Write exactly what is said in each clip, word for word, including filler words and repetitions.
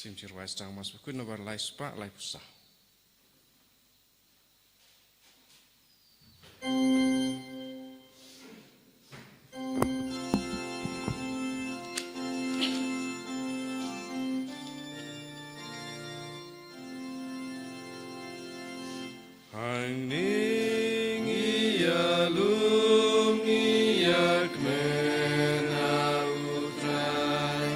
Tim chir wai stang mas bakun nabar lai spah lai pusa. Hangne ngi ïalum ngi ïakmen ha U Trai,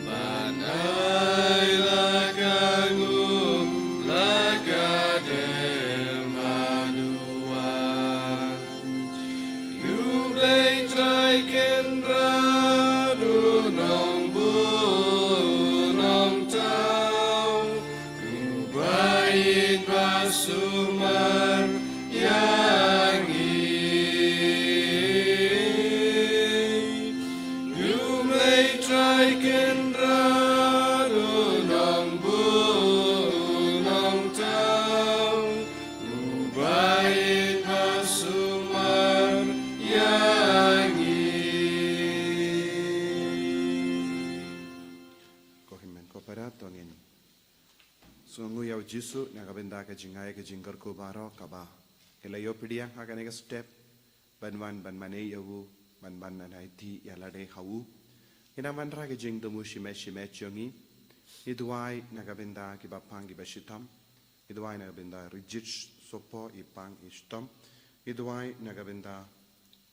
ban ai la ka ngum la ka dem haduh wan. U Blei Trai Kynrad, U Nongbuh U Nongthaw, U Blei ba sumar ïa ngi. U Blei Trai Kynrad, U Nongbuh U Nongthaw, U Blei ba sumar ïa ngi. Ko hynmen ko para, to ngin sngewnguh ïa U Jisu na ka bynta ka jingai ka jingkyrkhu baroh kaba ngi la ïoh pdiang ha kane ka step, ban wan ban mane ïa U, ban wan ban aiti ïa lade ha U. Ngi nang wanrah ka jingthmu shimet shimet jong ngi. Ngi duwai na ka bynta kiba pang kiba shitom. Ngi duwai na ka bynta Rijit Sopo, i pang i shitom. Ngi duwai na ka bynta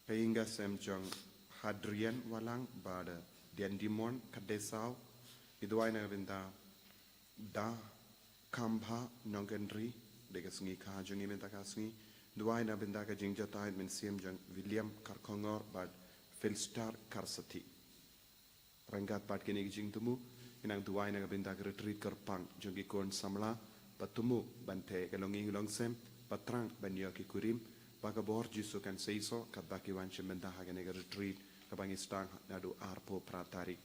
ka ïing ka sem jong Hadrian Walang bad Dian Dimon Khatdei Saw. Ngi duwai na ka bynta Da Khambha Nongkynrih, dei ka sngi kha jong ngi mynta ka sngi. Duwai na bynta ka jingjahthait mynsiem jong William Kharkongor bad Filstar Kharsathi. Ryngkat bad kine ki jingthmu, ngi nang duwai na ka bynta ka retreat kyrpang jong ki khun samla, ba thmu ban theh ka longïing longsem, ba thrang ban ïoh ki kurim, ba ka bor Jisu kan seisoh katba ki wan sha mynta ha kane ka retreat kaba ngi sdang naduh arphew phra tarik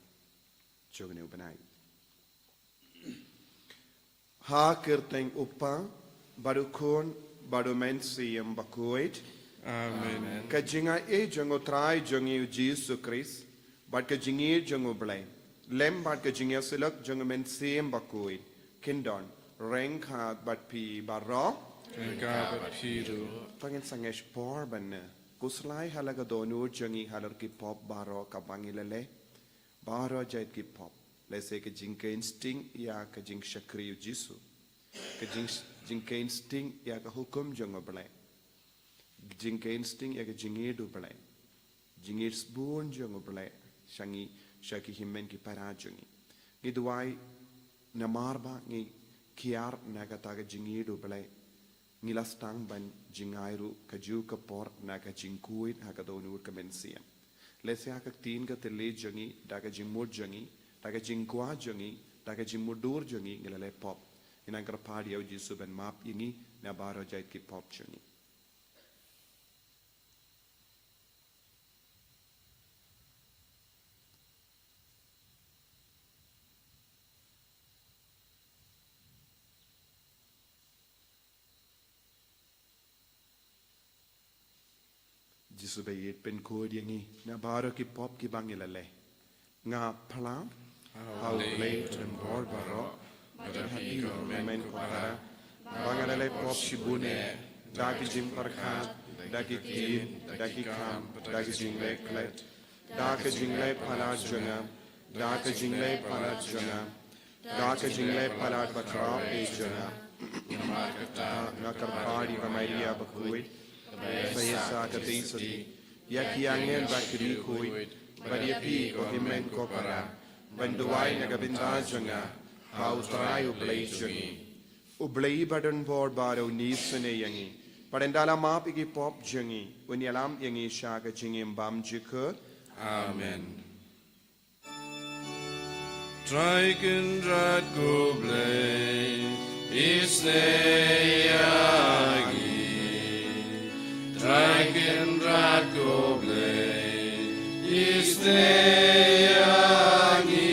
jong une u bnai. Ha ka kyrteng U Kpa, bad U Khun, bad U Mynsiem Bakhuid. Amen. Ka jingai jong U Trai jong ngi U Jisu Khrist, bad ka jingïeit jong U Blei, lem bad ka jingïasyllok jong U Mynsiem Bakhuid, kin don ryngkat bad phi baroh. Ryngkat bad phi ruh. To ngin sa ngesh por ban khuslai ha la ka dohnud jong ngi halor ki pop baroh kaba ngi la leh. Baroh jait ki pop, lehse ka jingkheiñ sting ïa ka jingshakri U Jisu, ka jing, jingkheiñ sting ïa ka hukum jong U Blei, jingkheiñ sting ïa ka jingïeit U Blei, jingïeit sbun jong U Blei sha ngi, sha ki hynmen ki para jong ngi. Ngi duwai namar ba ngi kiar na kata ka jingïeit U Blei, ngi la sdang ban jngai ruh kajuh ka por na ka jingkhuid ha ka dohnud ka mynsiem. Lehse ha ka ktien ka thylliej jong ngi, da ka jingmut jong ngi, da ka jingkwah jong ngi, da ka jingmutdur jong ngi, ngi la leh pop. Ngi nang kyrpad ïa U Jisu ban map ïa ngi na baroh jait ki pop jong ngi. Jisu ba ïeit, pynkhuid ïa ngi na baroh ki pop kiba ngi la leh. Nga phla ha U Blei Uba don bor baroh, bad ha phi ko hynmen ko para, ba nga la leh pop shibun eh, da ki jingpyrkhat, da ki ktien, da ki kam, da ki jingleh klet, da ka jingleh palat jong nga, da ka jingleh palat jong nga, da ka jingleh palat bakhraw eh jong nga. Namar kata nga kyrpad ïa ka Maria bakhuid, ba ïa sa ka dei sati, ïa ki angel bad ki riewkhuid, bad ïa phi ko hynmen ko para, ban duwai na ka bynta jong nga ha U Trai U Blei jong ngi. U Blei ba don bor baroh un isynei ïa ngi, bad ynda la map ïa ki pop jong ngi, un ïalam ïa ngi sha ka jingim bymjukut. Amen. Trai Kynrad ko Blei, isynei ïa ngi. Trai Kynrad ko Blei, isynei ïa ngi.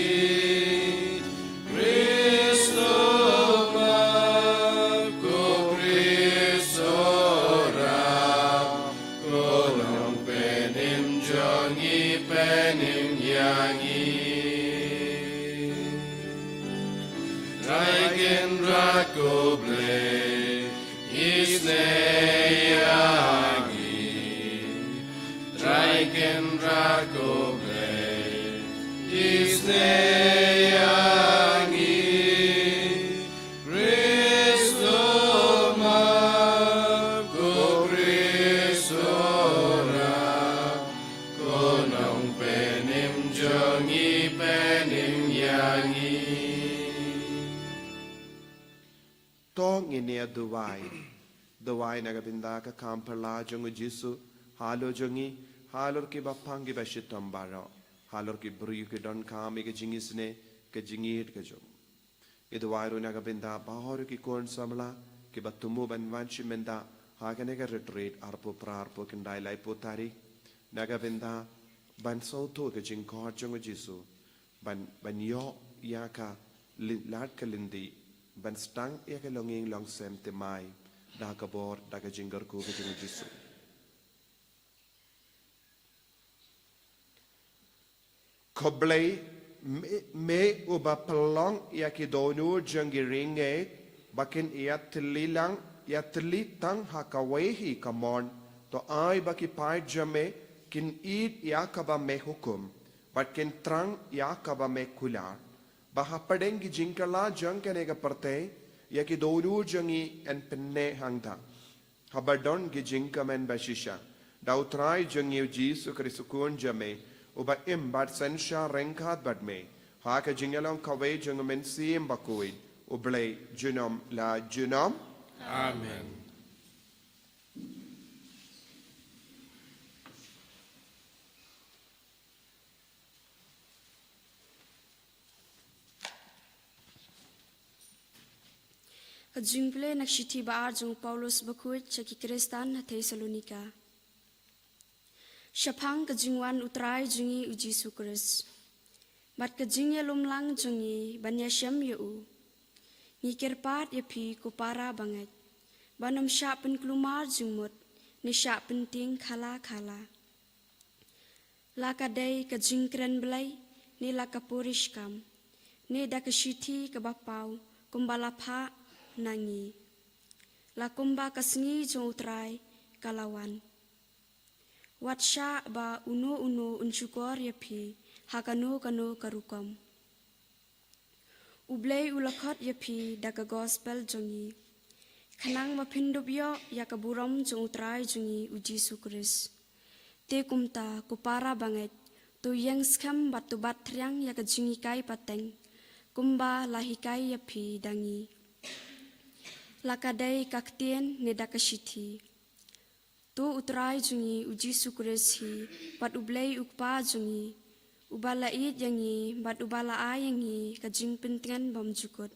Khrist, to map, ko Khrist, to rah, ko Nongpynim jong ngi, pynim ïa ngi. Trai Kynrad ko Blei, isynei ïa ngi. Trai Kynrad ko Blei, isynei ïa ngi. Khrist u Map, ko Khrist u Rah, ko Nongpynim jong ngi, pynim ïa ngi. To ngin ïa duwai. Duwai na ka bynta ka kam phylla jong u Jisu halor jong ngi, halor kiba pang kiba shitom baroh, halor ki briew ki donkam ïa ka jingisynei, ka jingïeit ka jong u. Ngi duwai ruh na ka bynta baroh ki khun samla kiba thmu ban wan shim bynta ha kane ka retreat arphew phra arphew khyndai laiphew tarik, na ka bynta ban sngewthuh ka jingkhot jong u Jisu, ban, ban ïoh ïa ka lin-, lad ka lynti, ban sdang ïa ka longïing longsem thymmai da ka bor, da ka jingkyrkhu ka jong u Jisu. Ko Blei, me, me uba pynlong ïa ki dohnud jong ki riewngeit ba kin ïatylli lang, ïatylli tang ha kawei hi ka mon, to ai ba ki paid jong me kin ïeit ïa kaba me hukum, bad kin thrang ïa kaba me kular, ba hapdeng ki jingkylla jong kane ka pyrthei, ïa ki dohnud jong ngi yn pynneh hangta, haba don ki jingkmen ba shisha da u Trai jong ngi u Jisu Khrist u Khun jong me, uba im bad synshar ryngkat bad me ha ka jingïalong kawei jong u Mynsiem Bakhuid, U Blei junom la junom. Amen. Ka jingpule na ka shithi ba ar jong u Paulus bakhuid sha ki Khristan ha Thessalonika. Shaphang ka jingwan u Trai jong ngi u Jisu Khrist, bad ka jingïalum lang jong ngi ban ïashem ïa u, ngi kyrpad ïa phi ko para bangeit, ban ym shah pynkulmar jingmut ne shah pyntieng khala khala. La ka dei ka jingkren Blei, ne la ka purish kam, ne da ka shithi kaba paw kumba la phah na ngi, la kumba ka sngi jong u Trai ka la wan. Wat shah ba uno uno un shukor ïa phi ha kano kano ka rukom. U Blei u la khot ïa phi da ka gospel jong ngi, khnang ba phin dup ïoh ïa ka burom jong u Trai jong ngi u Jisu Khrist. Te kumta ko para bangeit, to ïeng skhem bad to bat thriang ïa ka jinghikai pateng, kumba la hikai ïa phi da ngi, la ka dei ka ktien ne da ka shithi. To u Trai jong ngi u Jisu Khrist hi, bad U Blei u Kpa jong ngi, uba la ïeit ïa ngi bad uba la ai ïa ngi ka jingpyntngen bymjukut,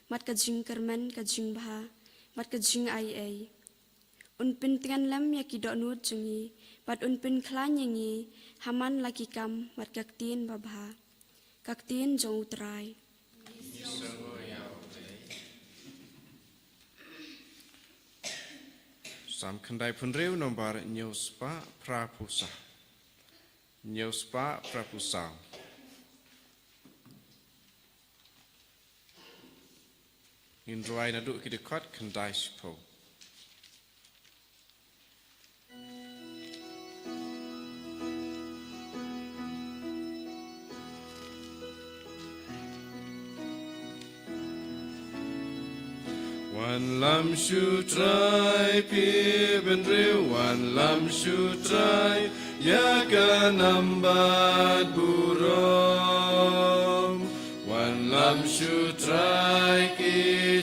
bad ka jingkyrmen ka jingbha, bad ka jingaiei, un pyntngen lem ïa ki dohnud jong ngi, bad un pynkhlaiñ ïa ngi ha man la ki kam bad ka ktien babha. Ka ktien jong u Trai. Salm khyndaiphew hynriew, nombar hynñiewspah phraphew saw. Hynñiewspah phraphew saw. Ngin rwai naduh ki dkhot khyndaishiphew. Wanlam sha u Trai phi bynriew, wanlam sha u Trai ïa ka nam bad burom. Wanlam sha u Trai ki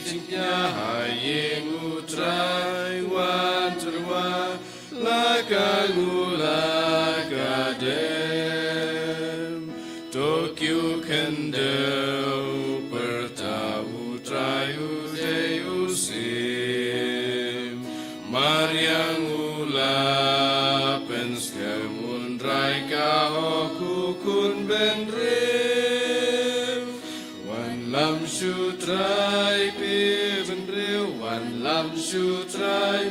jingkñia ha ïing u Trai, wan tyrwa la ka ngula ka dem. To kiew khyndew pyrta u Trai u dei u syiem. Mariang u la pynskhem, un rai ka hok u khun bynriew. Wanlam sha u Trai phi bynriew, wanlam sha u Trai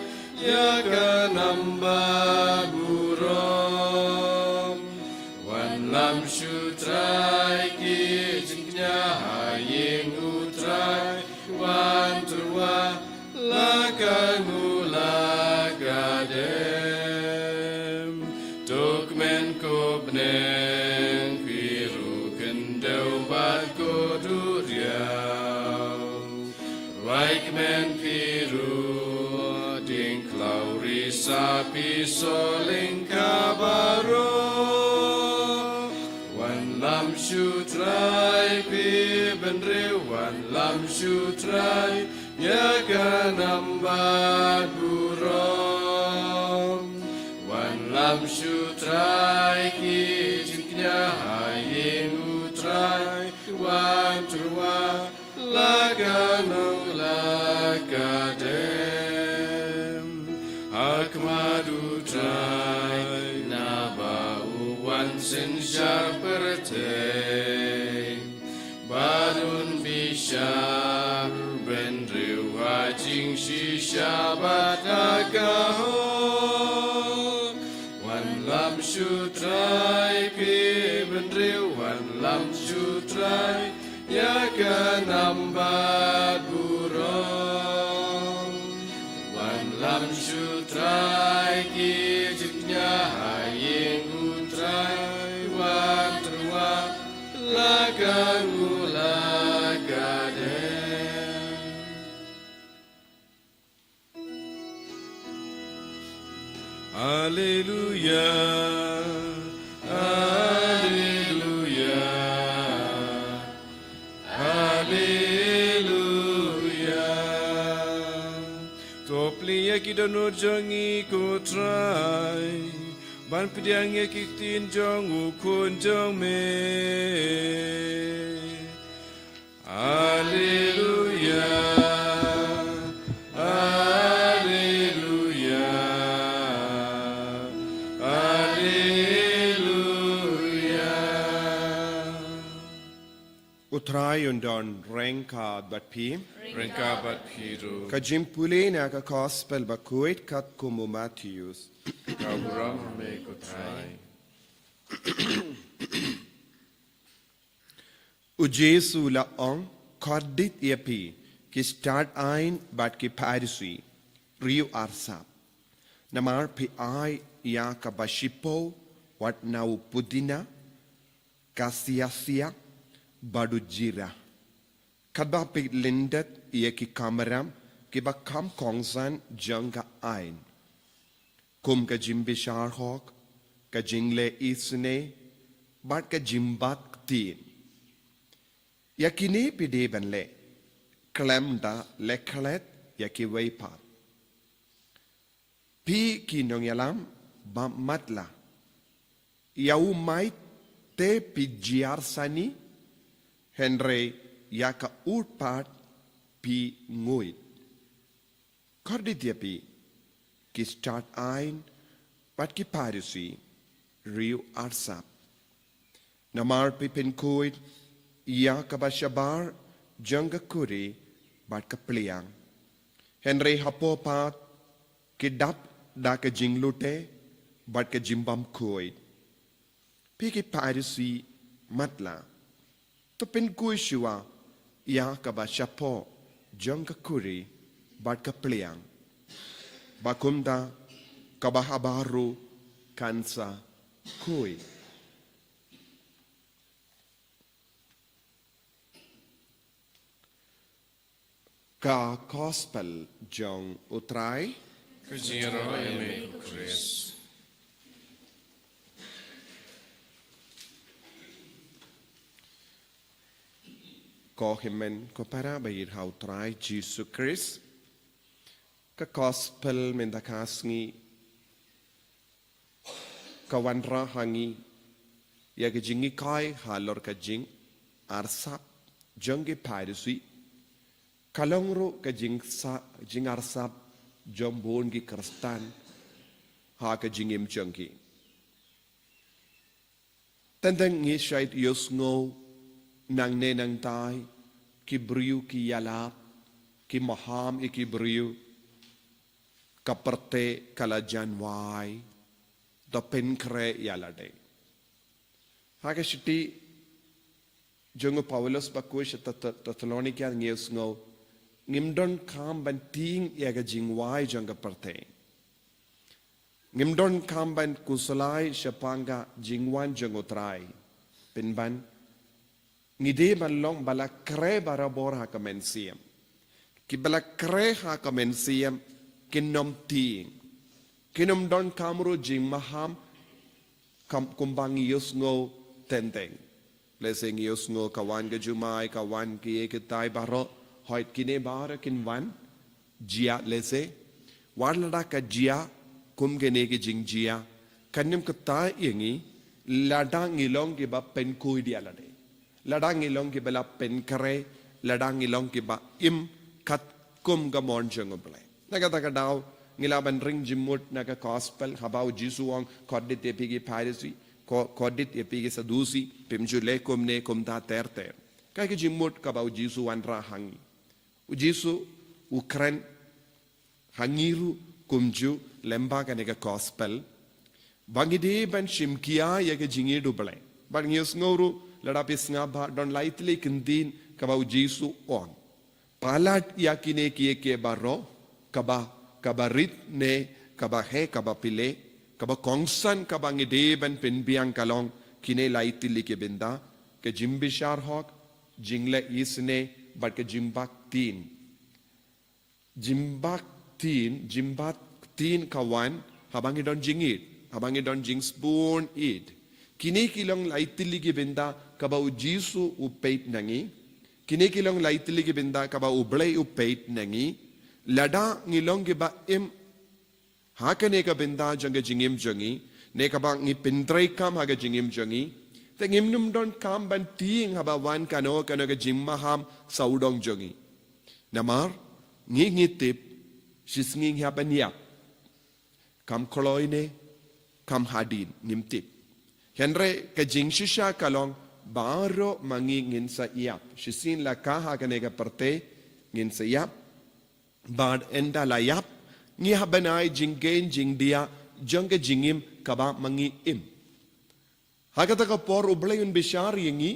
ïa ka nam bad burom. Wanlam sha u Trai ki jingkñia ha ïing u Trai, Kmen phi ruh, ding khlaw risa phi soling ka baroh. Wanlam shu Trai phi bynriew, wanlam shu Trai ïa ka nam bad burom. Wanlam shu Trai ki jingkñia ha ïing u Trai, wan tyrwa la ka nong la ka dem. Ha khmat u Trai naba u wan synshar pyrthei, bad un bishar bynriew ha jingshisha bad ha ka hok. Wanlam shu Trai phi bynriew, wanlam shu Trai ïa ka nam bad burom. Wanlam shu Trai ki jingkñia ha ïing u Trai, wan tyrwa la ka nong la ka dem. Alleluia, alleluia, alleluia. To plie ïa ki dohnud jong ngi ko Trai, ban pdiang ïa ki ktien jong u Khun jong me. Alleluia, alleluia, alleluia. U Trai un don ryngkat bad phi. Ryngkat bad phi ruh. Ka jingpule na ka Gospel bakhuid katkum u Mathaios. Ka burom ha me ko Trai. U Jisu u la ong, kordit ïa phi ki stad aiñ bad ki Pharisi, riew arsap. Namar phi ai ïa kaba shiphoo wat na u pudina, ka siasia bad u jira, katba phi lyndet ïa ki kamram kiba kham kongsan jong ka aiñ, kum ka jingbishar hok, ka jingleh isynei bad ka jingbat ktien. Ïa kine phi dei ban leh khlem da leh klet ïa kiwei pat. Phi ki nongïalam ba matlah. Ïa u maït te phi jia sani, hynrei ïa ka ud pat phi nguid. Kordit ïa phi ki stad aiñ bad ki Pharisi, riew arsap. Namar phi pynkhuid ïa kaba shabar jong ka khuri bad ka pliang, hynrei hapoh pat ki dap da ka jinglute bad ka jingbymkhuid. Phi ki Pharisi matlah, to pynkhuid shuwa ïa kaba shapoh jong ka khuri bad ka pliang, ba kumta kaba habar ruh kan sa khuid. Ka Gospel jong u Trai. Ka jingïaroh ïa me ko Khrist. Ko hynmen ko para ba ïeit ha u Trai Jisu Khrist. Ka Gospel mynta ka sngi ka wanrah ha ngi ïa ka jinghikai halor ka jingarsap jong ki Pharisi. Ka long ruh ka jingsa-, jingarsap jong bun ki Khristan ha ka jingim jong ki. Teng teng ngi shait ïohsngew nangne nangtai, ki briew ki ïalap, ki maham ïa ki briew, ka pyrthei ka la jan wai, to pynkhreh ïa lade. Ha ka shithi jong u Paulus bakhuid sha Thess-, Thessalonika ngi ïohsngew, ngim donkam ban tieng ïa ka jingwai jong ka pyrthei. Ngim donkam ban khuslai shaphang ka jingwan jong u Trai. Pynban ngi dei ban long ba la khreh barabor ha ka mynsiem. Kiba la khreh ha ka mynsiem kin ym tieng. Kin ym donkam ruh jingmaham kumba ngi ïohsngew teng-teng. Lehse ngi ïohsngew ka wan ka jumai, ka wan ki ei ki tai baroh, hooid kine baroh kin wan, jia lehse. Wat lada ka jia kum kine ki jingjia, kan ym kata ïa ngi lada ngi long kiba pynkhuid ïa lade. Lada ngi long kiba la pynkhreh, lada ngi long kiba im katkum ka mon jong U Blei. Na kata ka daw ngi lah ban ring jingmut na ka gospel haba U Jisu u ong, kordit ïa phi ki Pharisi, ko-, kordit ïa phi ki Sadusi, phim ju leh kumne kumta ter ter. Kaei ka jingmut kaba U Jisu u wanrah ha ngi? U Jisu u kren ha ngi ruh kumjuh lyngba kane ka gospel ba ngi dei ban shim khia ïa ka jingïeit U Blei. Bad ngi ïohsngew ruh lada phi sngap ba don lai tylli ki ktien kaba U Jisu u ong, palat ïa kine kiei kiei baroh, kaba, kaba rit ne kaba heh, kaba phylla, kaba kongsan, kaba ngi dei ban pynbiang ka long kine lai tylli ki bynta: ka jingbishar hok, jingleh isynei, bad ka jingbaktieng. Jingbaktieng, jingbaktieng ka wan haba ngi don jingïeit, haba ngi don jingsbun ïeit. Kine ki long lai tylli ki bynta kaba U Jisu u peit na ngi. Kine ki long lai tylli ki bynta kaba U Blei u peit na ngi. Lada ngi long kiba im ha kane ka bynta jong ka jingim jong ngi, ne kaba ngi pyntreikam ha ka jingim jong ngi, te ngim nym donkam ban tieng haba wan kano kano ka jingmaham sawdong jong ngi. Namar ngi, ngi tip, shisngi ngi hap ban ïap. Kam kloi ne kam hadien, ngim tip. Hynrei ka jingshisha ka long, baroh ma ngi ngin sa ïap. Shisien la ka ha kane ka pyrthei ngin sa ïap. Bad ynda la ïap, ngi hap ban ai jingkheiñ jingdiah jong ka jingim kaba ma ngi im. Ha kata ka por U Blei un bishar ïa ngi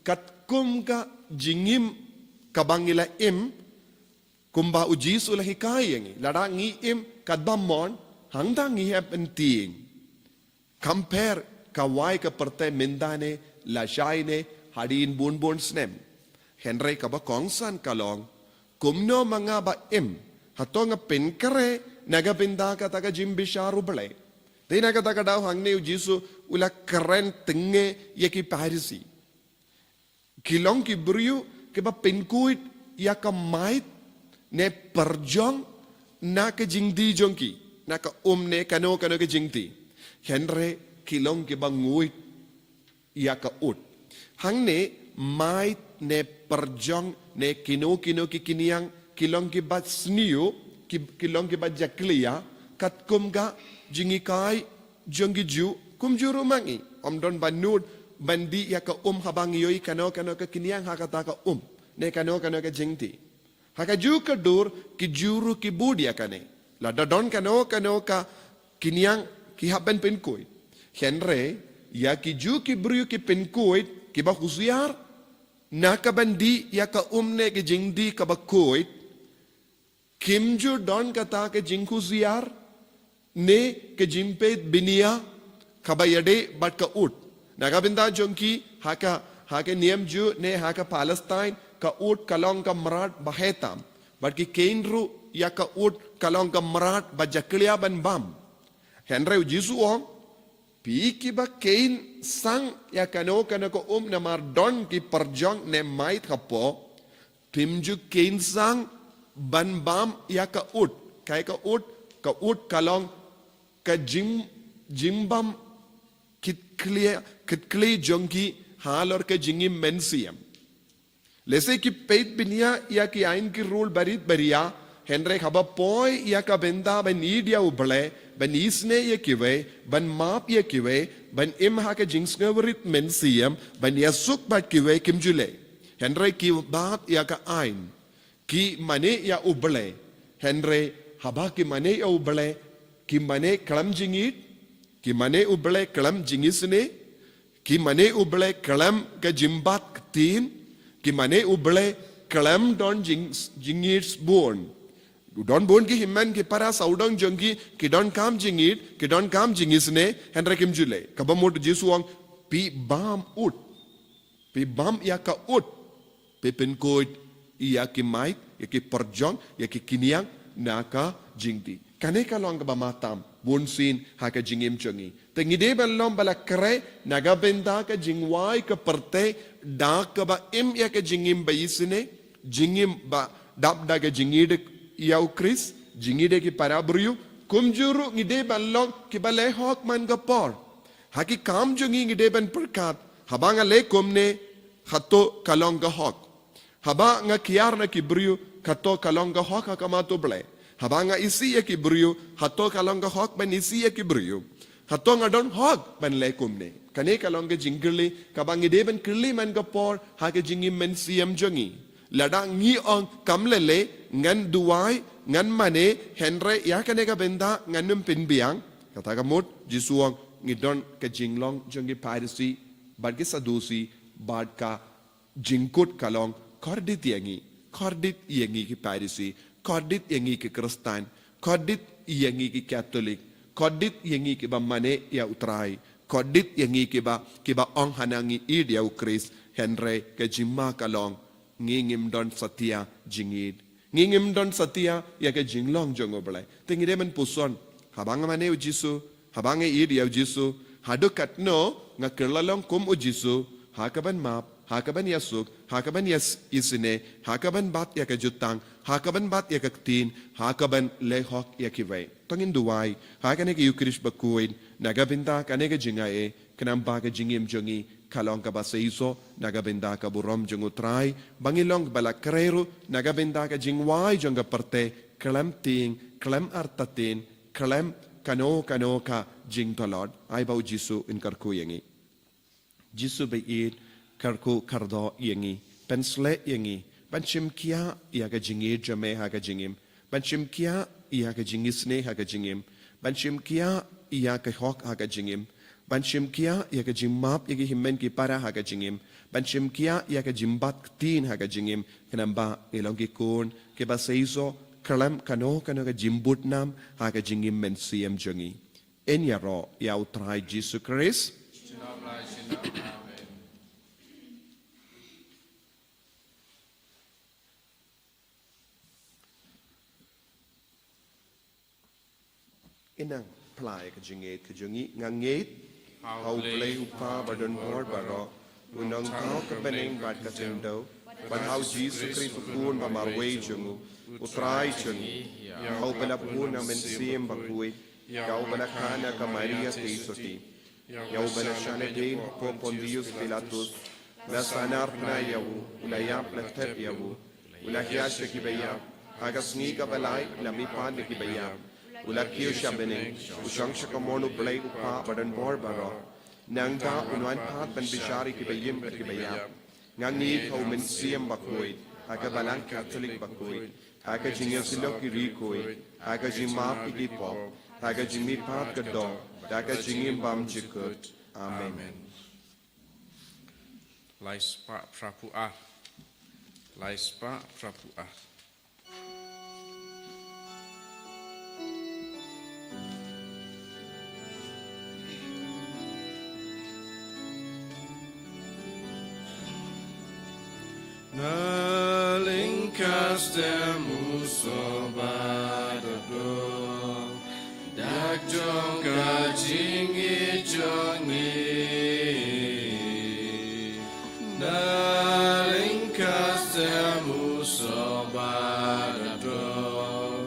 katkum ka jingim kaba ngi la im, kumba U Jisu u la hikai ïa ngi. Lada ngi im katba mon, hangta ngi hap ban tieng. Kam pher ka wai ka pyrthei mynta ne lashai ne hadien bun bun snem. Hynrei kaba kongsan ka long, kumno ma nga ba im? Hato nga pynkhreh na ka bynta kata ka jingbishar U Blei? Te na kata ka daw hangne U Jisu u la kren tyngngoh ïa ki Pharisi. Ki long ki briew kiba pynkhuid ïa ka maid ne pyrjong na ka jingdie jong ki, na ka um ne kano kano ka jingdie. Hynrei ki long kiba nguid ïa ka ut. Hangne maid ne pyrjong ne kino kino ki kynïang ki long kiba sniew, ki, ki long kiba jakhlia katkum ka jinghikai jong ki Jiw, kumjuh ruh ma ngi. Ym don ba nud ban dih ïa ka um haba ngi ïohi kano kano ka kynïang ha kata ka um ne kano kano ka jingdie. Ha kajuh ka dur ki Jiw ruh ki bud ïa kane. Lada don kano kano ka kynïang ki hap ban pynkhuid. Hynrei ïa ki Jiw ki briew ki pynkhuid, kiba husiar na ka ban dih ïa ka um ne ka jingdie kaba khuid, kim ju don kata ka jinghusiar ne ka jingpeit bniah kaba ïadei bad ka ut. Na ka bynta jong ki, ha ka, ha ka niam Jiw ne ha ka Palestine, ka ut ka long ka mrad ba heh tam. Bad ki kheiñ ruh ïa ka ut ka long ka mrad ba jakhlia ban bam. Hynrei U Jisu u ong, phi kiba kheiñ sang ïa kano kano ka um namar don ki pyrjong ne maid hapoh, phim ju kheiñ sang ban bam ïa ka ut. Kaei ka ut? Ka ut ka long ka jing, jingbam kitkhlieh, kitkhlieh jong ki halor ka jingim mynsiem. Lehse ki peit bniah ïa ki aiñ ki rule barit baria, hynrei haba poi ïa ka bynta ban ïeit ïa U Blei, ban isynei ïa kiwei, ban map ïa kiwei, ban im ha ka jingsngewrit mynsiem, ban ïasuk bad kiwei, kim ju leh. Hynrei ki bat ïa ka aiñ. Ki mane ïa U Blei. Hynrei haba ki mane ïa U Blei, ki mane khlem jingïeit, ki mane U Blei khlem jingisynei, ki mane U Blei khlem ka jingbat ktien, ki mane U Blei khlem don jing, jingïeit sbun. Don bun ki hynmen ki para sawdong jong ki, ki donkam jingïeit, ki donkam jingisynei, hynrei kim ju leh. Kaba mut U Jisu u ong, phi bam ut. Phi bam ïa ka ut. Phi pynkhuid ïa ki mait, ïa ki pyrjong, ïa ki kynïang na ka jingdih. Kane ka long kaba matam bunsien ha ka jingim jong ngi. Te ngi dei ban long ba la khreh na ka bynta ka jingwai ka pyrthei da kaba im ïa ka jingim ba isynei, jingim ba dap da ka jingïeid ïa u Khrist, jingïeid ïa ki para briew. Kumjuh ruh ngi dei ban long kiba leh hok man ka por. Ha ki kam jong ngi ngi dei ban pyrkhat, haba nga leh kumne, hato ka long ka hok? Haba nga kiar na ki briew, hato ka long ka hok ha khmat U Blei? Haba nga isih ïa ki briew, hato ka long ka hok ban isih ïa ki briew? Hato nga don hok ban leh kumne? Kane ka long ka jingkylli kaba ngi dei ban kylli man ka por ha ka jingim mynsiem jong ngi. Lada ngi ong kam lei lei, ngan duwai, ngan mane, hynrei ïa kane ka bynta ngan ym pynbiang. Kata ka mut Jisu ong ngi don ka jinglong jong ki Pharisi bad ki Sadusi, bad ka jingkut ka long, kordit ïa ngi, kordit ïa ngi ki Pharisi, kordit ïa ngi ki Khristan, kordit ïa ngi ki Katholik, kordit ïa ngi kiba mane ïa U Trai, kordit ïa ngi kiba, kiba ong hana ngi ïeid ïa u Khrist, hynrei ka jingma ka long, ngi ngim don satia jingïeid. Ngi ngim don satia ïa ka jinglong jong U Blei. Te ngi dei ban puson, haba nga mane u Jisu, haba nga ïeid ïa u Jisu, haduh katno nga kylla long kum u Jisu, ha kaban map, ha kaban ïasuk, ha kaban ïas-, isynei, ha kaban bat ïa ka jutang, ha kaban bat ïa ka ktien, ha kaban leh hok ïa kiwei. To ngin duwai ha kane ka Eucharist bakhuid na ka bynta kane ka jingaiei, khnang ba ka jingim jong ngi ka long kaba seisoh na ka bynta ka burom jong U Trai, ba ngin long ba la khreh ruh na ka bynta ka jingwai jong ka pyrthei, khlem tieng, khlem artatien, khlem kano kano ka jingtlot. Ai ba u Jisu un kyrkhu ïa ngi. Jisu ba ïeid, kyrkhu kyrdoh ïa ngi, pynshlei ïa ngi ban shim khia ïa ka jingïeid jong me ha ka jingim, ban shim khia ïa ka jingisynei ha ka jingim, ban shim khia ïa ka hok ha ka jingim, ban shim khia ïa ka jingmap ïa ki hynmen ki para ha ka jingim, ban shim khia ïa ka jingbat ktien ha ka jingim, khnang ba ngi long ki khun kiba seisoh, khlem kano kano ka jingbud nam ha ka jingim mynsiem jong ngi. Yn ïaroh ïa U Trai Jisu Khrist. Amen. Ngin nang phla ïa ka jingïeid ka jong ngi. Nga ngeit ha U Blei U Kpa badonbor baroh, U Nongthaw ka bneng bad ka khyndew, bad ha U Jisu Khrist U Khun ba marwei jong U, U Trai jong ngi, ïa uba la bun na U Mynsiem Bakhuid, ïa uba la kha na ka Maria Theisotti, ïa uba la shah lehbeiñ hapoh Pontius Pilatus, la sahnarphna ïa u, u la ïap, la thep ïa u, u la hiar sha kiba ïap, ha ka sngi kaba lai u la mihpat na kiba ïap, u la kiew sha bneng, u shong sha kamon U Blei U Kpa badonbor baroh. Nangta un wan pat ban bishar ïa kiba im bad kiba ïap. Nga ngeit ha U Mynsiem Bakhuid, ha ka Balang Katholik bakhuid, ha ka jingïasyllok ïa ki riewkhuid, ha ka jingmap ïa ki pop, ha ka jingmihpat ka doh, da ka jingim bymjukut. Amen. Lai spah phra phew ar. Lai spah phra phew ar. Na lyngkar stem u soh ba da doh, dak jong ka jingïeit jong ngi. Na lyngkar stem u soh ba da doh,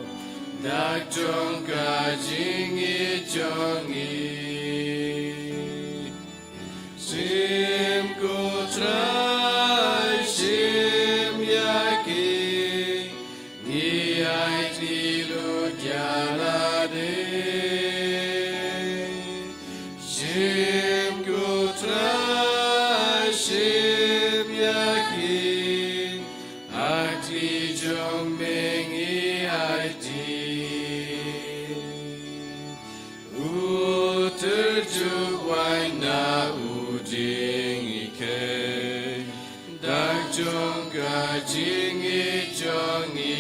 dak jong ka jingïeit jong ngi. Shim ko Trai, shim ïa ki, ngi aiti lut ïa lade. Shim ko Trai, shim ïa ki, ha kti jong me ngi aiti. U tyrjuh waiñ na u dieng i kheiñ, dak jong ka jingïeit jong ngi.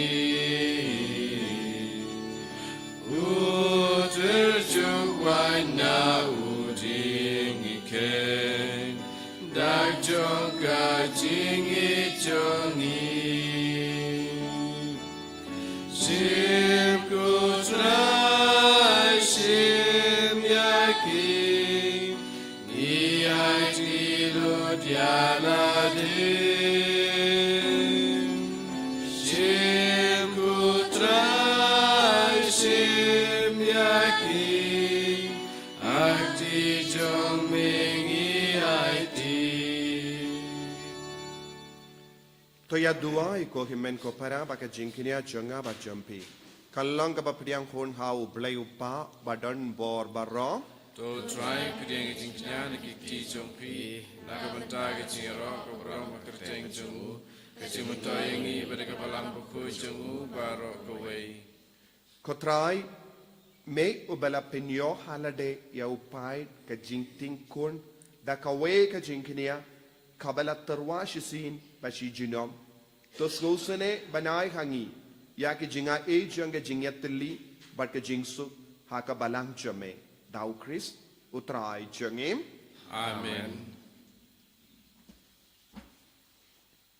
U tyrjuh waiñ na u dieng i kheiñ, dak jong ka jingïeit jong ngi. Shim ko Trai, shim ïa ki, ngi aiti lut ïa lade. Shim ko Trai, shim ïa ki, ha kti jong me ngi aiti. To ïa duwai ko hynmen ko para ba ka jingkñia jong nga bad jong phi kan long kaba pdiang hun ha U Blei U Kpa badonbor baroh. To Trai, pdiang ka jingkñia na ki kti jong phi na ka bynta ka jingïaroh ka burom ka kyrteng jong u, ka jingmyntoi ïa ngi bad ka Balang Bakhuid jong u baroh kawei. Ko Trai, me uba la pynïoh ha lade ïa u paid ka jingtingkun da kawei ka jingkñia kaba la tyrwa shisien bad shi junom. To sngewsynei ban ai ha ngi ïa ki jingaiei jong ka jingïatylli bad ka jingsuk ha ka Balang jong me, da U Khrist U Trai jong ngi. Amen.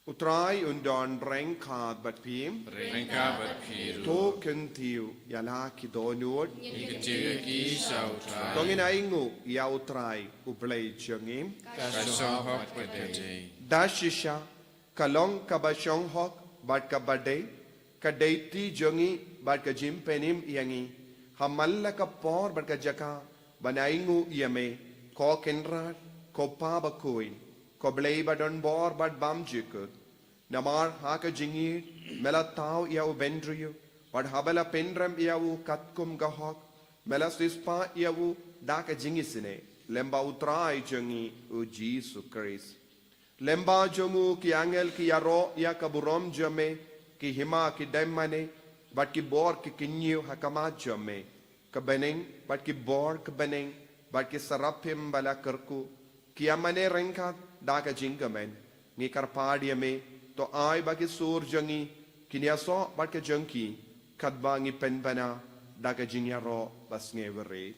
U Trai un don ryngkat bad phi. Ryngkat bad phi ruh. To kyntiew ïa la ki dohnud. Ngi kyntiew ïa ki sha U Trai. To ngin ainguh ïa U Trai U Blei jong ngi. Ka shong hok bad ka dei. Da shisha ka long kaba shong hok bad kaba dei, ka dei kti jong ngi bad ka jingpynim ïa ngi ha man la ka por bad ka jaka ban ainguh ïa me, ko Kynrad, ko Pa Bakhuid, ko Blei badonbor bad bymjukut. Namar ha ka jingïeit me la thaw ïa u bynriew, bad haba la pynrem ïa u katkum ka hok, me la siewspah ïa u da ka jingisynei lyngba U Trai jong ngi U Jisu Khrist. Lyngba jong u ki angel ki ïaroh ïa ka burom jong me, ki hima ki dem mane bad ki bor ki kynñiew ha khmat jong me. Ka bneng bad ki bor ka bneng bad ki saraphim ba la kyrkhu ki ïa mane ryngkat da ka jingkmen. Ngi kyrpad ïa me, to ai ba ki sur jong ngi kin ïasoh bad ka jong ki, katba ngi pynbna da ka jingïaroh basngewrit.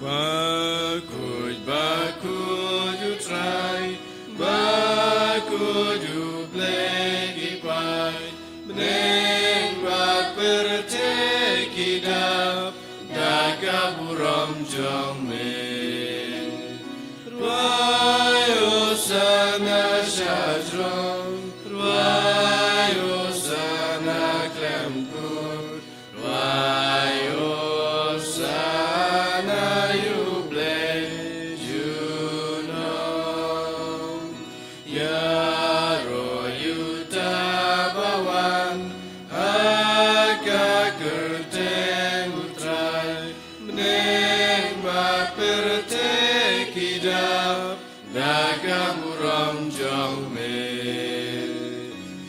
Bakhuid, bakhuid U Trai, bakhuid U Blei ki paid, bneng bad pyrthei ki dap da ka burom jong me. Rwai Hosana sha throne, rwai Hosana khlem kut, rwai Hosana ïa U Blei junom. Ïaroh ïa uta ba wan ha ka kyrteng U Trai, bneng bad pyrthei ki dap da ka burom jong me.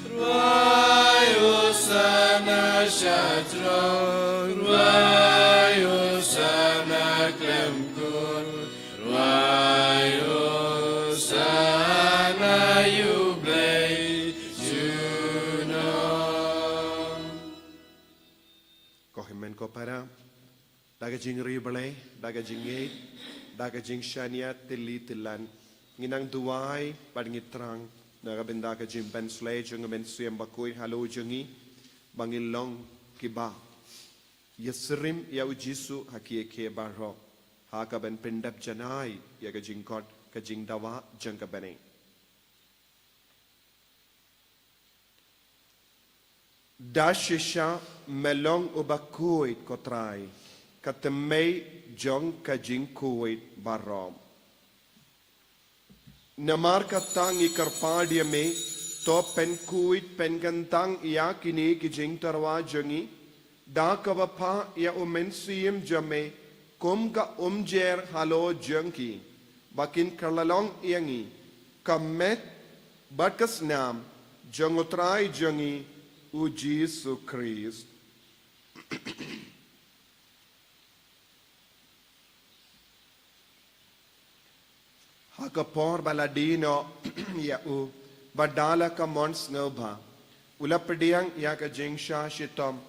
Rwai Hosana sha throne, rwai Hosana khlem kut, rwai Hosana ïa U Blei junom. Ko hynmen ko para, da ka jingriewblei, da ka jingngeit, da ka jingshaniah tylli tyllan, ngin nang duwai bad ngi thrang na ka bynta ka jingpynshlei jong ka Mynsiem Bakhuid halor jong ngi, ba ngin long kiba ïasyriem ïa U Jisu ha kiei kiei baroh, ha kaban pyndep janai ïa ka jingkhot ka jingdawa jong ka bneng. Da shisha me long uba khuid ko Trai, ka thymmei jong ka jingkhuid baroh. Namar kata ngi kyrpad ïa me, to pynkhuid pynkyntang ïa kine ki jingtyrwa jong ngi, da kaba phah ïa U Mynsiem jong me kum ka umjer halor jong ki, ba kin kylla long ïa ngi ka met bad ka snam jong U Trai jong ngi U Jisu Khrist. Ha ka por ba la die noh ïa u, bad da la ka mon sngewbha, u la pdiang ïa ka jingshah shitom,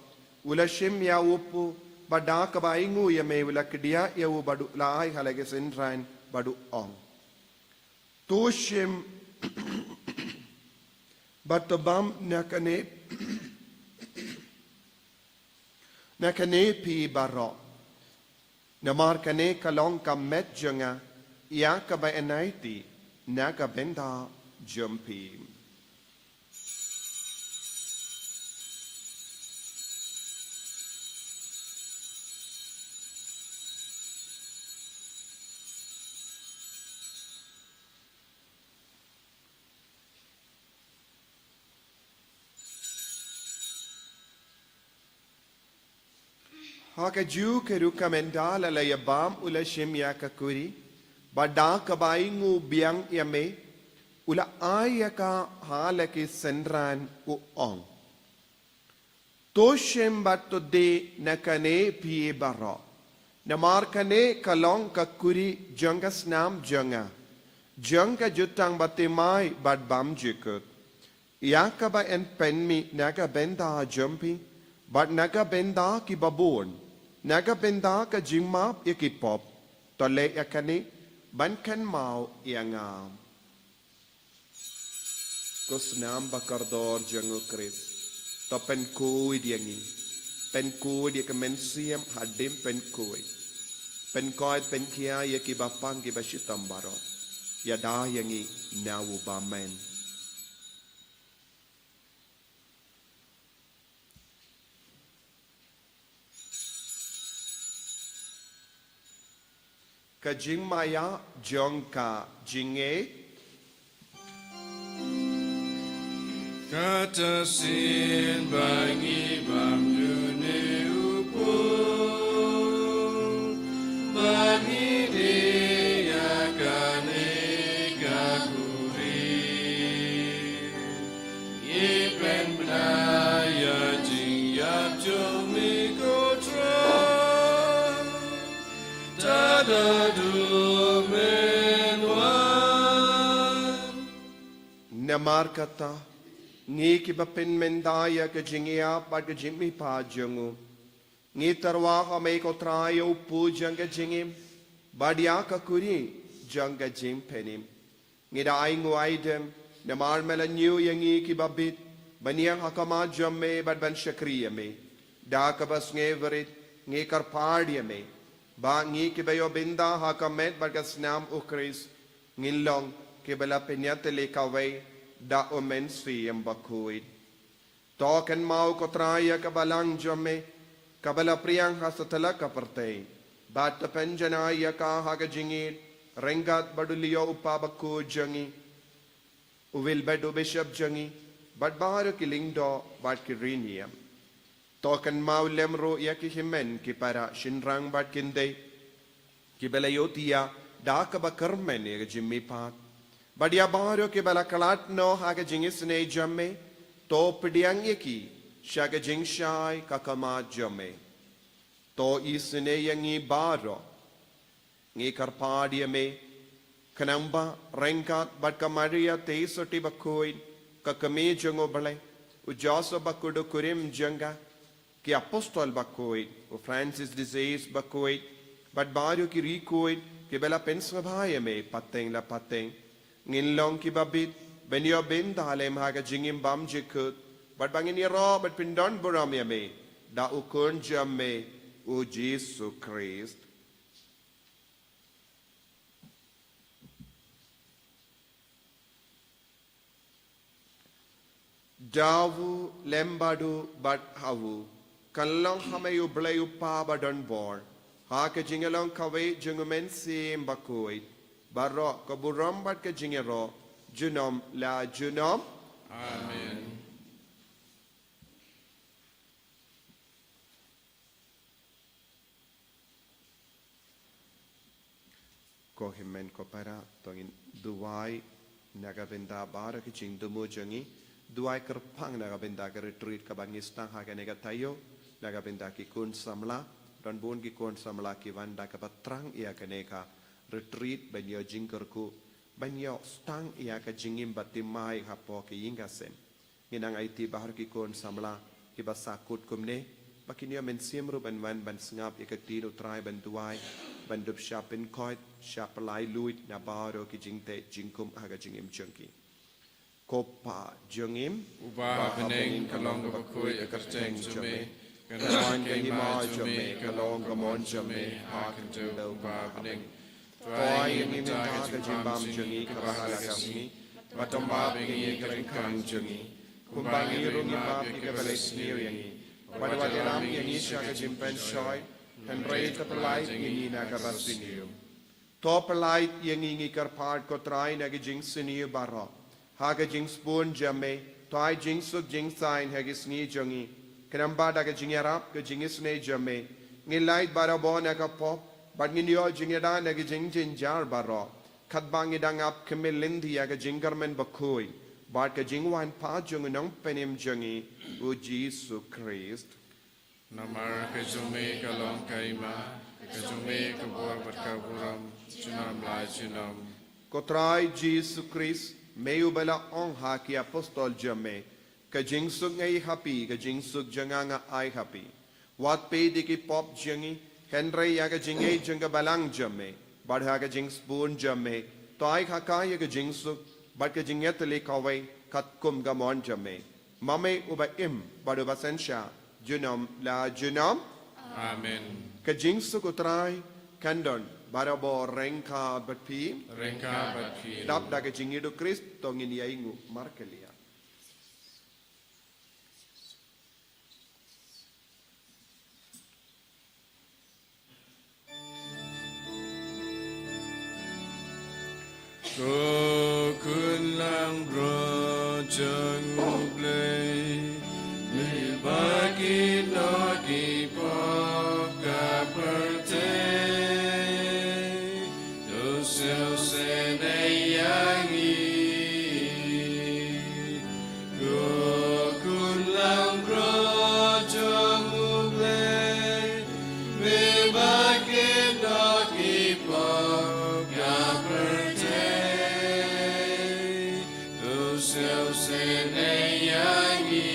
u la shim ïa u pu, bad da kaba ainguh ïa me u la kdiah ïa u bad u la ai ha la ki synran bad u ong: To shim Bad to bam na kane, na kane phi baroh. Namar kane ka long ka met jong nga, ïa kaba yn aiti na ka bynta jong phi. Ha kajuh ka rukom ynda la la ïa bam u la shim ïa ka kuri, bad da kaba ainguh biang ïa me, u la ai ïa ka ha la ki synran u ong: To shim bad to die na kane phi baroh. Namar kane ka long ka kuri jong ka snam jong nga, jong ka jutang bathymmai bad bymjukut, ïa kaba yn pynmih na ka bynta jong phi bad na ka bynta kiba bun, na ka bynta ka jingmap ïa ki pop. To leh ïa kane ban kynmaw ïa nga. Ko snam ba kordor jong u Khrist, to pynkhuid ïa ngi. Pynkhuid ïa ka mynsiem hadien pynkhuid. Pynkhuid pynkhia ïa kiba pang kiba shitom baroh. Ïada ïa ngi na u bymman. Ka jingmaïa jong ka jingngeit. Kata sien ba ngi bam dune u pul, ba ngi die ïa kane ka kuri. Ngi pynbna ïa jingïap jong me ko Trai. Tada duh men wan. Namar kata, ngi kiba pynmynta ïa ka jingïap bad ka jingmihpat jong u, ngi tyrwa ha me ko Trai ïa u pul jong ka jingim, bad ïa ka kuri jong ka jingpynim. Ngi da ainguh aidem, namar me la ñiew ïa ngi kiba bit, ban ïeng ha khmat jong me bad ban shakri ïa me. Da kaba sngewrit, ngi kyrpad ïa me, ba ngi kiba ïoh bynta ha ka met bad ka snam u Khrist, ngin long kiba la pynïatylli kawei da u Mynsiem Bakhuid. To kynmaw ko Trai ïa ka balang jong me, kaba la pdiang ha satlak ka pyrthei. Bad to pynjanai ïa ka ha ka jingïeit ryngkat bad u Leo u Papa bakhuid jong ngi, u Wilbert u Bishop jong ngi, bad baroh ki lyngdoh bad ki riewniam. To kynmaw lem ruh ïa ki hynmen ki para shynrang bad kynthei, kiba la ïohthiah da kaba kyrmen ïa ka jingmihpat. Bad ïa baroh kiba la khlad noh ha ka jingisynei jong me, to pdiang ïa ki sha ka jingshai ka khmat jong me. To isynei ïa ngi baroh. Ngi kyrpad ïa me, khnang ba ryngkat bad ka Maria Theisotti bakhuid, ka kmie jong u Blei, u Joseph bakhuid u kurim jong ka, ki apostol bakhuid, u Francis de Sales bakhuid, bad baroh ki riewkhuid kiba la pynsngewbha ïa me pateng la pateng, ngin long kiba bit ban ïoh bynta lem ha ka jingim bymjukut, bad ba ngin ïaroh bad pyndonburom ïa me da u Khun jong me, u Jisu Khrist. Da u lem bad u bad ha u, kan long ha me U Blei U Kpa badonbor, ha ka jinglong kawei jong U Mynsiem Bakhuid, baroh ka burom bad ka jingïaroh junom la junom. Amen. Ko hynmen ko para, to ngin duwai na ka bynta baroh ki jingthmu jong ngi, duwai kyrpang na ka bynta ka retreat kaba ngi sdang ha kane ka taïew, na ka bynta ki khun samla. Don bun ki khun samla ki wan da kaba thrang ïa kane ka retreat ban ïoh jingkyrkhu, ban ïoh sdang ïa ka jingim bathymmai hapoh ka ïing ka sem. Ngi nang aiti baroh ki khun samla kiba sahkut kumne, ba kin ïoh mynsiem ruh ban wan ban sngap ïa ka ktien U Trai, ban duwai, ban dup shah pynkhuid, shah pynlait luid na baroh ki jingteh jingkhum ha ka jingim jong ki. Ko Pa jong ngi, uba ha bneng, ka long kaba khuid ha ka kyrteng jong me, kan wan ka hima jong me, ka long ka mon jong me ha ka khyndew kumba ha bneng. To ai ïa ngi mynta ka jingbam jong ngi kaba ha la ka sngi, bad to map ïa ngi ki ryngkang jong ngi, kumba ngi ruh ngi map ïa kiba la sniew ïa ngi, bad wat ïalam ïa ngi sha ka jingpynshoi, hynrei to pynlait ïa ngi na kaba sniew. To pynlait ïa ngi, ngi kyrpad, ko Trai, na ka jingsniew baroh. Ha ka jingsbun jong me, to ai jingsuk jingsaiñ ha ki sngi jong ngi. Khnang ba da ka jingïarap ka jingisynei jong me, ngin lait barabor na ka pop, bad ngin ïoh jingïada na ki jingjynjar baroh, katba ngi dang ap khmih lynti ïa ka jingkyrmen bakhuid bad ka jingwan pat jong u Nongpynim jong ngi, u Jisu Khrist. Namar ka jong me ka long ka hima, ka jong me ka bor bad ka burom, junom la junom. Ko Trai Jisu Khrist, me uba la ong ha ki apostol jong me, ka jingsuk nga ai ha phi, ka jingsuk jong nga nga ai ha phi. Wat peit ïa ki pop jong ngi, hynrei ïa ka jingngeit jong ka balang jong me, bad ha ka jingsbun jong me, to ai ha ka ïa ka jingsuk bad ka jingïatylli kawei, katkum ka mon jong me. Ma me uba im bad uba synshar, junom la junom. Amen. Ka jingsuk u Trai kan don barabor ryngkat bad phi. Ryngkat bad phi. Dap da ka jingïeid u Khrist to ngin ïa ïnguh markylliang. Ko khun langbrot jong U Blei, me ba kynnoh ki pop ka pyrthei, to sngewsynei ïa ngi. Ko khun langbrot jong U Blei, me ba kynnoh ki pop ka pyrthei, to sngewsynei ïa ngi.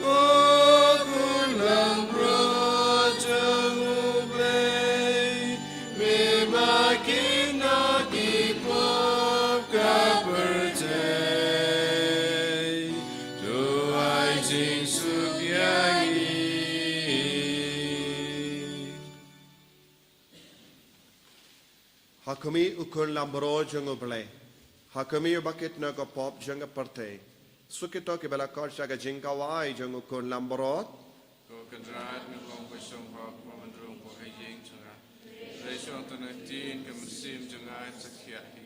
Ko khun langbrot jong U Blei, me ba kynnoh ki pop ka pyrthei, to ai jingsuk ïa ngi. Ha khmih u khun langbrot jong U Blei, ha khmih uba kynnoh ka pop jong ka pyrthei. Suk ïa kito kiba la khot sha ka jingkhawai jong u khun langbrot. Ko Kynrad, nga ong ba shong hok, ba man rung ba ha ïing jong nga. Hynrei shong tang na ktien ka mynsiem jong nga, sa khia hi.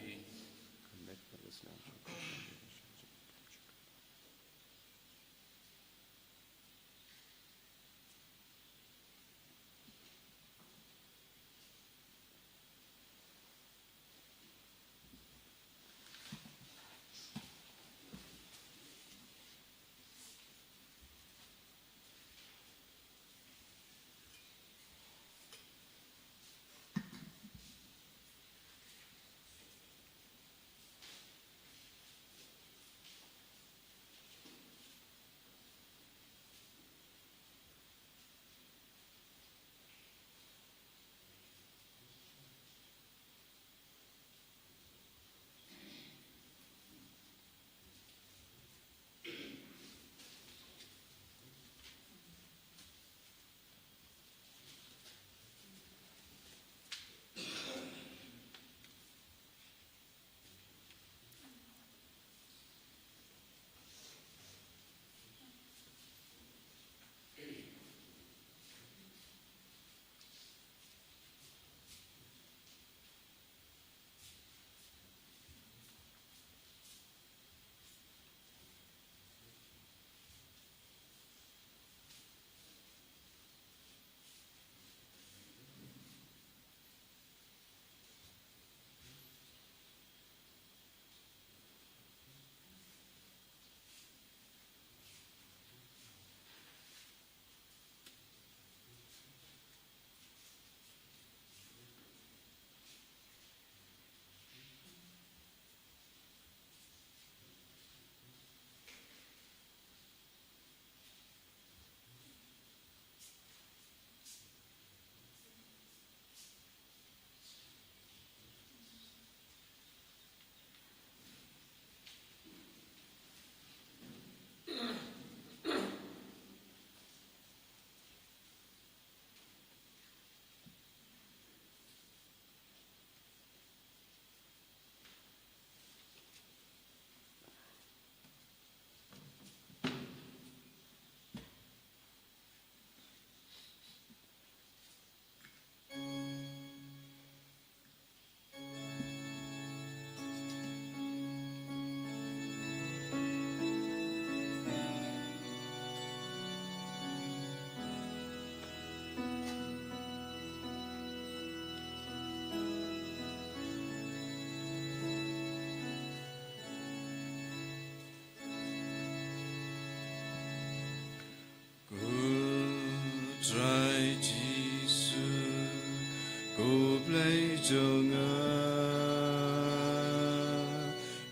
U Blei jong nga,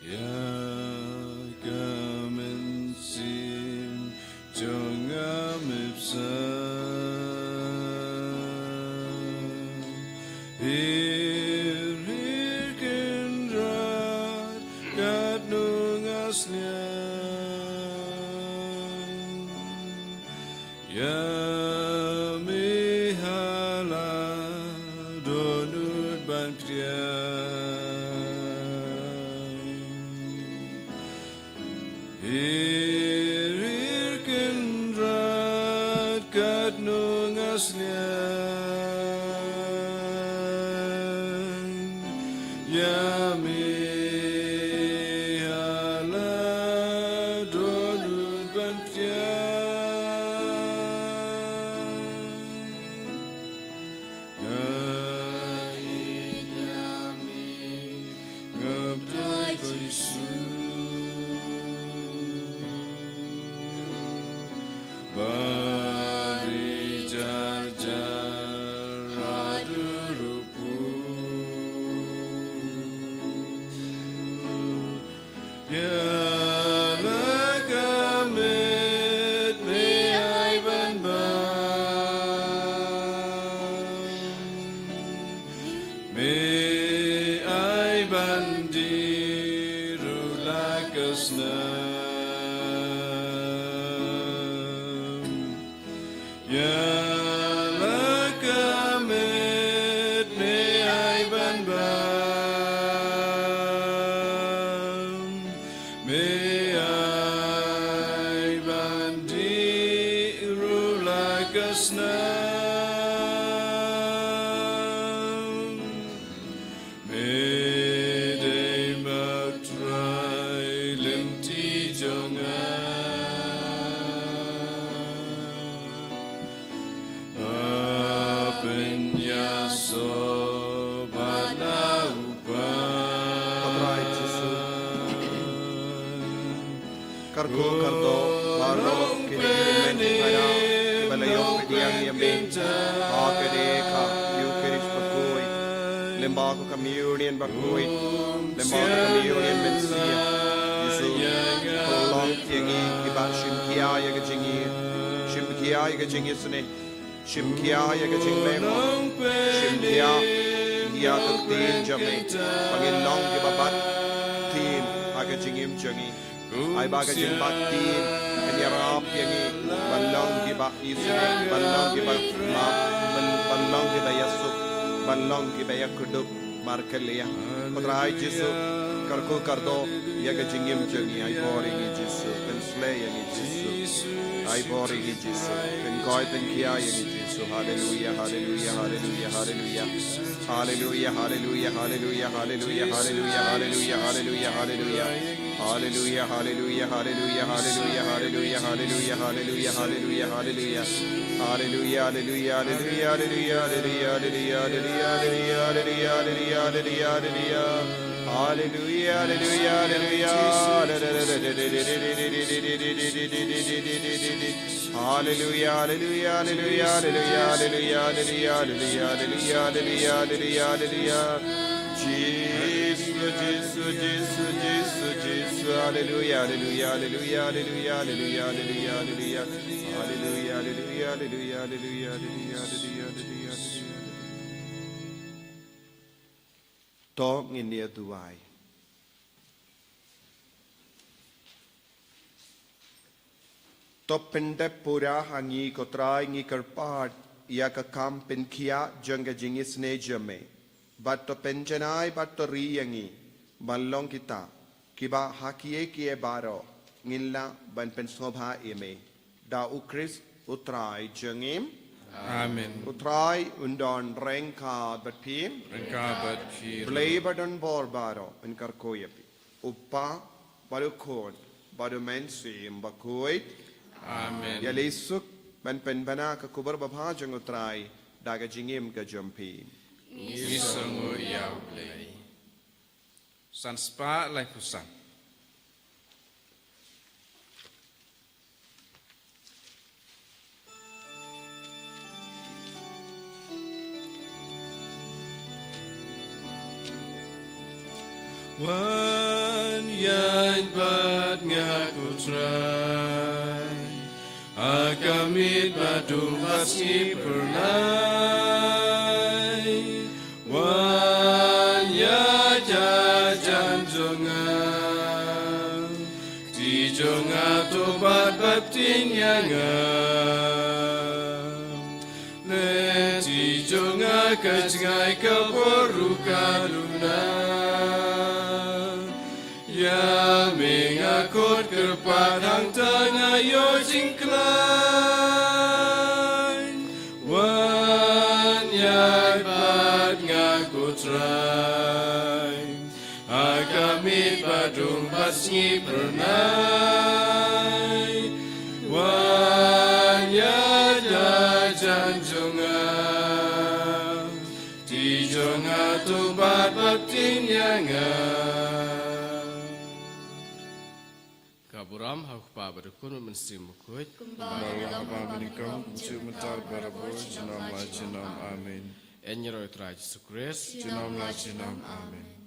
ïa ka mynsiem jong nga me pynsan. Hir hir Kynrad katno nga sliang, ïa me ha la dohnud ban pdiang. Hir hir Kynrad katno nga sliang, ïa me ha la dohnud ban pdiang. Nga ïeit ïa me, nga pdiang ïa u Jisu. Bad ïa jar jar haduh ruh pud, ïa la ka met me ai ban bam, me ai ban dih ruh la ka snam. Ïa la ka met me ai ban bam, me ai ban dih ruh la ka snam. Me dei ma u Trai lynti jong nga, nga pynïasoh bad nga u pan. Ko Trai Jisu, kyrkhu kyrdoh baroh kine ki hynmen ki para kiba la ïoh pdiang ïa me ha kane ka Ïukharist bakhuid, lyngba ka Communion bakhuid, lyngba ka Communion mynsiem. Jisu, pynlong ïa ngi kiba shim khia ïa ka jingim, shim khia ïa ka jingisynei, shim khia ïa ka jingleh mon, shim khia ïa ka ktien jong me, ba ngin long kiba bat ktien ha ka jingim jong ngi. Ai ba ka jingbat ktien kan ïarap ïa ngi ban long kiba isynei, ban long kiba ma, ban, ban long kiba ïasuk, ban long kiba ïakdup markylliang. Ko Trai Jisu, kyrkhu kyrdoh ïa ka jingim jong ngi, ai bor ïa ngi Jisu, pynshlei ïa ngi Jisu. Ai bor ïa ngi Jisu, pynkoit pynkhia ïa ngi Jisu. Haleluia, haleluia, haleluia, haleluia. Haleluia, haleluia, haleluia, haleluia, haleluia, haleluia, haleluia, haleluia. Haleluia, haleluia, haleluia, haleluia, haleluia, haleluia, haleluia, haleluia, haleluia. Haleluia, haleluia, haleluia, haleluia, haleluia, haleluia, haleluia, haleluia, haleluia, haleluia. Haleluia, haleluia, haleluia. Haleluia, haleluia, haleluia, haleluia, haleluia, haleluia, haleluia, haleluia, haleluia, haleluia. Jisu, Jisu, Jisu, Jisu, Jisu. Haleluia, haleluia, haleluia, haleluia, haleluia, haleluia, haleluia. Haleluia, haleluia, haleluia, haleluia, haleluia, haleluia, haleluia. To ngin ïa duwai. To pyndep pura ha ngi ko Trai, ngi kyrpad ïa ka kam pynkhiah jong ka jingisynei jong me. Bad to pynjanai bad to ri ïa ngi ban long kita kiba ha kiei kiei baroh ngin lah ban pynsngewbha ïa me. Da u Khrist u Trai jong ngi. Amen. U Trai un don ryngkat bad phi. Ryngkat bad phi. Blei ba don bor baroh un kyrkhu ïa phi. U Kpa bad u Khun bad u Mynsiem Bakhuid. Amen. Ïaleh suk ban pynbna ka khubor babha jong u Trai da ka jingim ka jong phi. Ngi sngewnguh ïa u Blei. San spah laiphew san. Wan ïaid bad nga ko Trai, ha ka miet ba dum ba sngi phyrnai. Wan ïaid hajan jong nga, kti jong nga to bat baptin ïa nga. Lehse jong nga ka jngai ka bor ruh ka duna. Ïa me nga khot kyrpad hangta nga ïoh jingkhlaiñ. Wan ïaid bad nga ko Trai, ha ka miet ba dum ba sngi phyrnai. Wan ïaid hajan jong nga, kti jong nga to bat baptin ïa nga. Ka burom ha u Kpa bad u Khun bad u Mynsiem Bakhuid. Kumba la long ha banyngkong, kumjuh mynta, barabor, junom la junom. Amen. Ïa ngi ruh, Trai Jisu Khrist. Junom la junom. Amen.